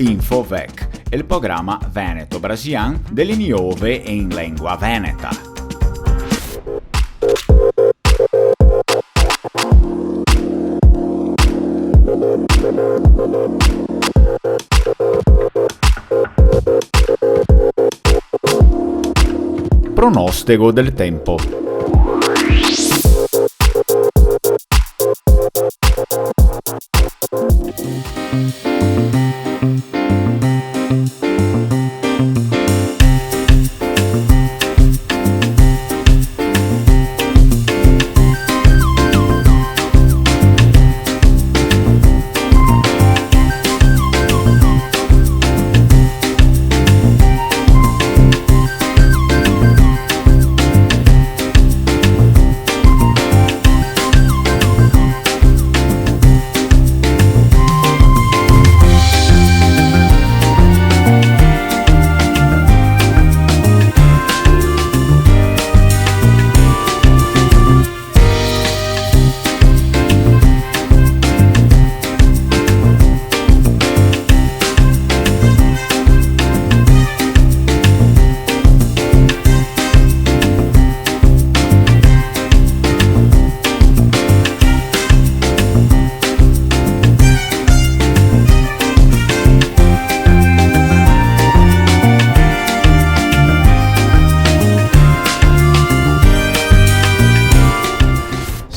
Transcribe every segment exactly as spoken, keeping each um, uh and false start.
Infovec, el programa veneto-brasilian de le niove in lengua veneta. Pronostego del tempo.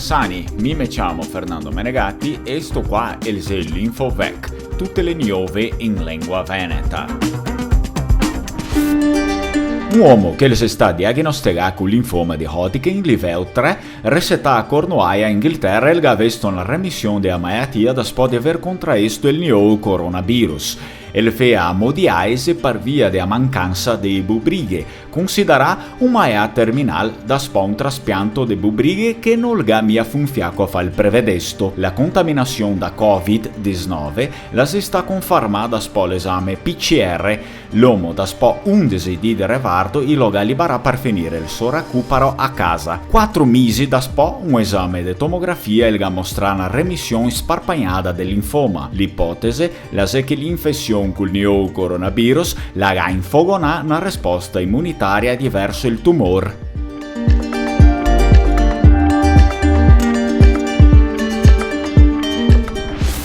Sani, mi me ciamo Fernando Menegatti e sto qua el xe l'Infovec, tute le niove in lengua veneta. Un omo che el xe stà diagnosticà co linfoma de Hodgkin livel tre, resetà a Cornuaia, Inghiltera, el ga vesto na remision de a malatia daspò de aver contraesto el niovo coronavirus. El fea amodiaese par via de a mancansa de bubrighe, considerà un malato terminal daspò un traspianto de bubrighe che nol ga mia funfià co fa el prevedesto. La contaminasion da covid disnove la xe stà confermà daspò l'esame P C R. L'omo, daspò undese dì de revardo, i lo ga liberà par finire el so recupero a casa. Quatro misi daspò, un esame de tomografia el ga mostrà na remision sparpagnada de linfoma. L'ipotese la xe che l'infesion col niovo coronavirus la ga infogonà na resposta imunitaria diverso el tumor.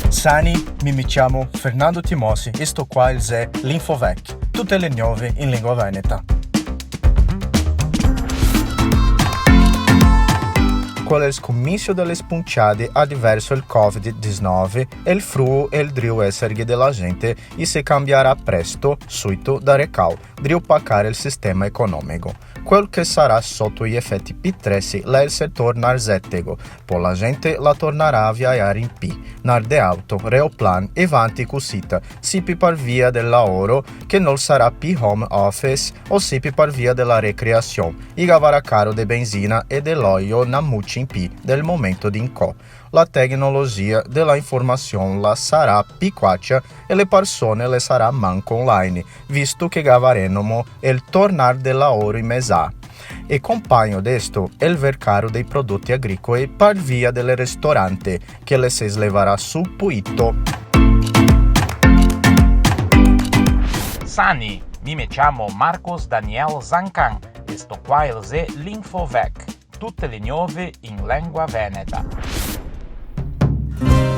Sani, mi me ciamo Fernando Timossi e sto qua el xe l'Infovec, tute le niove in lengua veneta. Co el scominsio de le spunciade a diverso el covid disnove, el fruo el drio eserghe de la gente i se cambiarà presto, suito da recao, drio pacare el sistema economico. Quel che sarà soto i efeti pi tresi l'è el setor narzetego, po la gente la tornarà a viajar in pi, nar de auto, reoplan e vanti cusita, sipi par via del laoro che nol sarà pi home office o sipi par via de la recreasion, i gavarà caro de benzina e de l'oio na mucia in pi del momento d'incò. La tecnologia de la informasion la sarà pi quacia e le parsone le sarà manco online, visto che gavarenomo el tornar del laoro in mezà. E compagno de sto, el vercaro dei prodoti agricoli par via del restorante, che le se slevarà su puito. Sani, mi me ciamo Marcos Daniel Zancan, e sto qua el xe l'Infovec. Tute le niove in lengua veneta.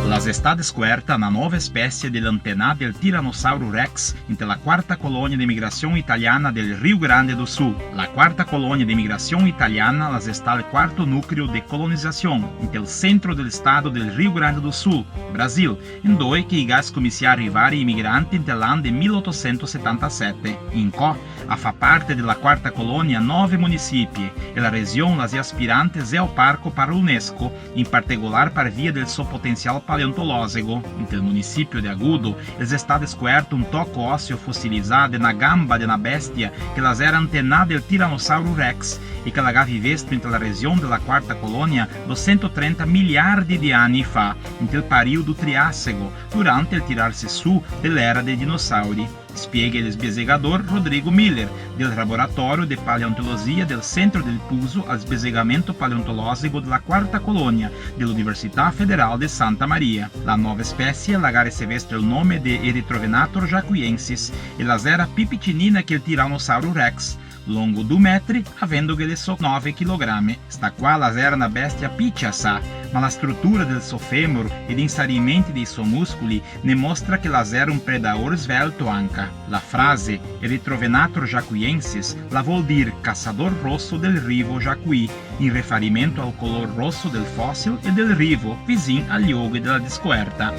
La xe stà descuerta na nova specie de l'antenà del Tiranossauro Rex inte la quarta colonia de migrasion italiana del Rio Grande do Sul. La quarta colonia de migrasion italiana la xe stà el quarto nucleo de colonizasion inte el centro del estado del Rio Grande do Sul, Brasil, indoe che i ga scomisià a rivare i migranti inte l'an de mil otosento setantasete. Incò, a fa parte de la quarta colonia nove munisipie, e la region la xe aspirante geoparco par l'UNESCO, in particolar par via del so potensial paleontologego. Inte el munisipio de Agudo, el xe stà descuerto un toco oseo fosilizà de na gamba de na bestia che la xera antenà del Tiranossauro Rex e che la ga vivesto inte la region de la quarta colonia dosento trenta miliardi de ani fa, inte el periodo Triasego, durante el tirarse su de l'era dei dinosauri. Spiega el sbesegador Rodrigo Miller, del Laboratório de Paleontologia del Centro del Puso al Sbesegamento Paleontológico de la Quarta Colônia, de la Universidad Federal de Santa Maria. La nova specie la ga recevesto el nome de Erythrovenator jacuiensis e la xera pi picinina che el Tyrannosaurus rex, longo du metri, avendoghe le so nove chilograme. Sta qua la xera na bestia picia, sa, ma la strutura del so femur e l'insarimenti dei so musculi ne mostra che la xera un predador svelto anca. La frase Erythrovenator jacuiensis la vol dir caçador rosso del rivo Jacuí, in riferimento al color rosso del fossil e del rivo, visin al luogo dela descoberta.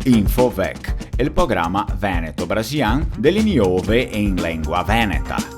Infovec, el programa veneto-brasilian dele niove in lengua veneta.